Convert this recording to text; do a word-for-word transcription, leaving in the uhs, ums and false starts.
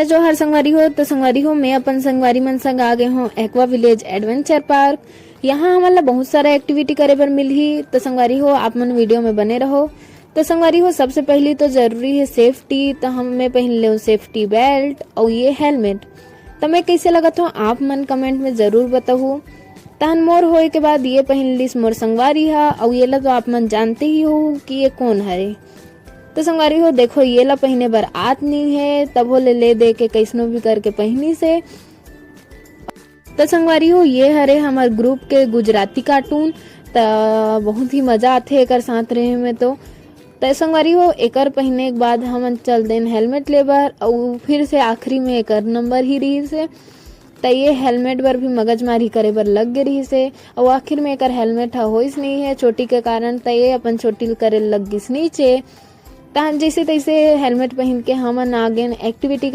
जोहार संगवारी हो। तो संगवारी हो, मैं अपन संगवारी मन संग आ गे हों Aqua Village Adventure Park। यहाँ हमन ला बहुत सारा एक्टिविटी करे बर मिलही। तो संगवारी हो, आप मन वीडियो में बने रहो। तो संगवारी हो, सबसे पहली तो जरूरी है सेफ्टी। तो हम, मैं पहन लेहूँ सेफ्टी बेल्ट और ये हेलमेट। तो मैं कैसे लगत हों, आप मन कमेंट में जरूर बताहू। तहन मोर होए के बाद ये पहन लिस मोर संगवारी हा, और ये ला तो आप मन जानते ही हो कि ये कौन हरे। तो संगवारी हो, देखो, ये ला पहने बर आत नहीं है, तभो ले ले दे के कैसनो भी करके पहनी से। तो संगवारी हो, ये हरे हमर ग्रुप के गुजराती कार्टून। त बहुत ही मजा आथे एकर साथ रहे में। तो त संगवारी हो, एकर पहने के बाद हमन चल देन हेलमेट ले बर, अउ फिर से आखिरी में एकर नंबर ही रही से। त ये हेलमेट बर भी मगजमारी करे बर लग गे रही से, अउ आखिर में एकर हेलमेट ह होइस नहीं है चोटी के कारण, त ये अपन चोटी ल करे लग गिस नीचे। तहन जैसे तैसे हेलमेट पहन के हमन आ गेन एक्टिविटी